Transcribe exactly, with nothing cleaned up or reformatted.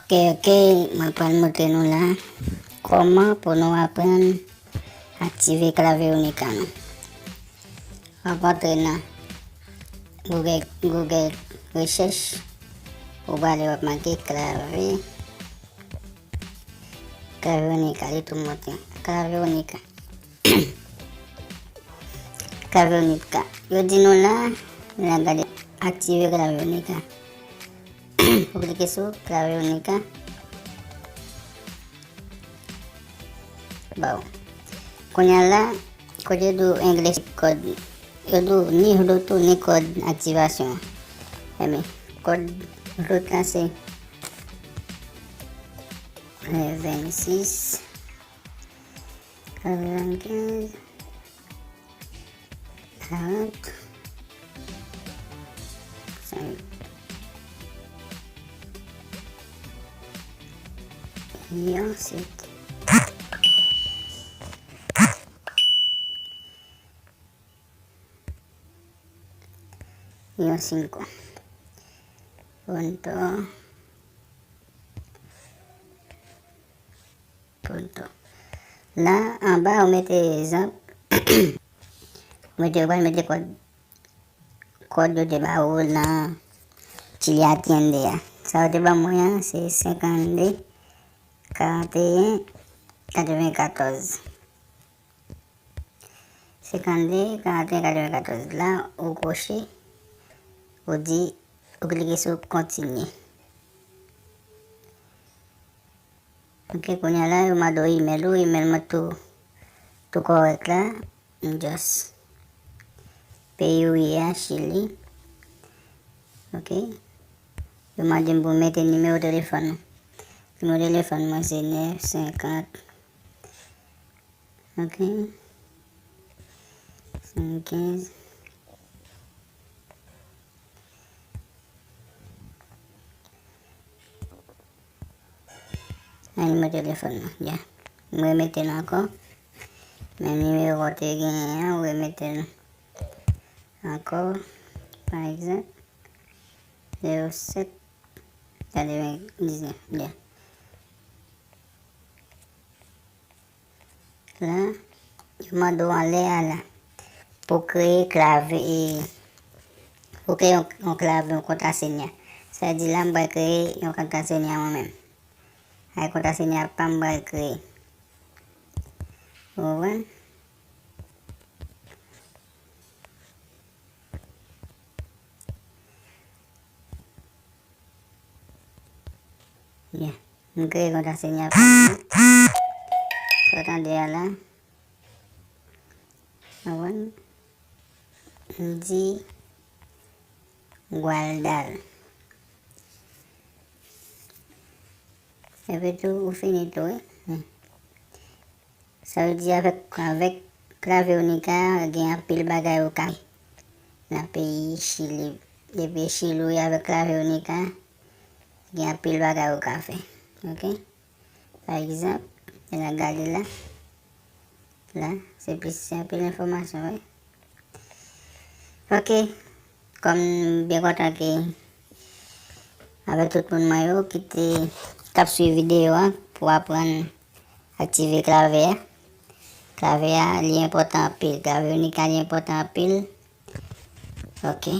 Ok, ok, mwen pral montre nou la kòman pou nou aprann aktive Claveonica nou. W ap antre nan Google, Google Rechèch, ou prale w ap make Clave, Claveonica, li tou monte. Claveonica. Claveonica. Yo di nou la, la gade, aktive Claveonica. Ou klike sou Claveonica. Bon. Kounye a la, kote yo di w English code, yo di w ni root ni kòd aktivasyon. Ebyen, kòd root la se, eh, vennsis, katrevenkenz, karant, senk. Yon sèt. Yon senk. Punto. Punto. La, anba, ou mete egzanp. Ou mete, ou pral mete kòd, kòd yo te ba ou nan Chile Atiende a. Sa yo te ban mwen an, se senkannde, karanteyen, katrevenkatòz. Senkannde, karanteyen, katrevenkatòz. La, ou koche, ou di, ou klike sou kontinye. Ok, kounye a la, yo mande w imèl ou, imèl mwen tou, tou kòrèk la, m just. Peyi ou ye a, Chili. Ok. Yo mande m pou m mete nimewo telefòn ou. Nimewo telefòn mwen se nèf senkant. Ok. Senkenz. An nimewo telefòn nan, ya. M remete l ankò. Men nimewo w te genyen an, ou remete l ankò. Pa egzanp, zewo sèt, katrevendiznèf, ya. La, yo mande w anlè a la pou kreye klavye, pou kreye yon, yon klavye, yon kontrasenya. Sa vle di la, m pral kreye yon kontrasenya mwen menm. Ay, kontrasenya pa m pral kreye. Ou konprann? Byen. M kreye kontrasenya pa m nan. Sa w tande a la. Avan m di Gwaldal. Epi tou, ou fini tou, wi. Sa vle di avèk, avèk Claveonica, gen anpil bagay ou ka fè. Nan peyi Chili, depi Chili ou ye avèk Claveonica, gen anpil bagay ou ka fè. Ok? Pa egzanp, lè n ap gade la, la, se plis, se anpil enfòmasyon, wi. Ok, kòm m byen kontan ke avèk tout moun mwen yo ki te, k ap swiv videyo a pou aprann aktive klavye a. Klavye a, li enpòtan anpil. Claveonica, li enpòtan anpil. Ok.